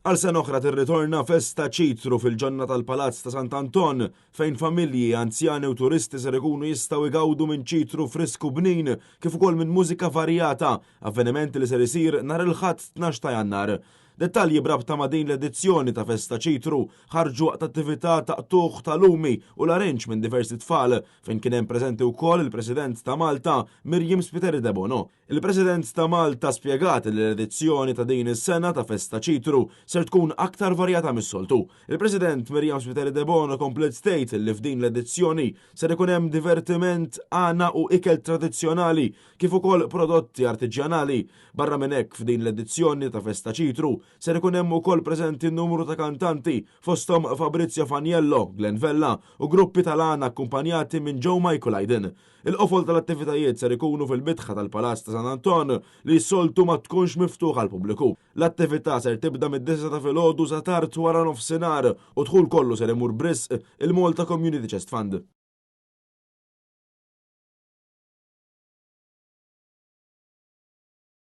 Għal sena oħra tirritorna Festa Ċitru fil-ġonna tal-Palazz ta' Sant'Anton fejn familji, anzjani u turisti ser ikunu jistgħu jgawdu minn ċitru frisku bnin kif ukoll minn mużika varjata, avveniment li ser isir nhar il-Ħadd 12 ta' Jannar. Dettalji b'rabta ma' din l-edizzjoni ta' Festa Ċitru ħarġu waqt attività ta' qtugħ ta' lumi u larinġ minn diversi tfal fejn kien hemm preżenti wkoll il-President ta' Malta Myriam Spiteri Debono. Il-President ta' Malta spjegat li l-edizzjoni ta' din is-sena ta' Festa Ċitru ser tkun aktar varjata mis-soltu. Il-President Myriam Spiteri Debono kompliet tgħid li f'din l-edizzjoni ser ikun hemm divertiment, għana u ikel tradizzjonali kif ukoll prodotti artiġjanali. Barra minn hekk f'din l-edizzjoni ta' Festa Ċitru ser ikun hemm ukoll preżenti numru ta' kantanti fosthom Fabrizio Faniello, Glenn Vella u gruppi tal-għana akkumpanjati minn Joe Michael Aydin. Il-qofol tal-attivitajiet ser ikunu fil-bitħa tal-Palazz ta' San Anton li s-soltu ma tkunx miftuħ għall-pubbliku. L-attività ser tibda mid-9 ta' filgħodu sa tard wara nofsinhar u dħul kollu ser imur b'risq il-Malta Community Chest Fund.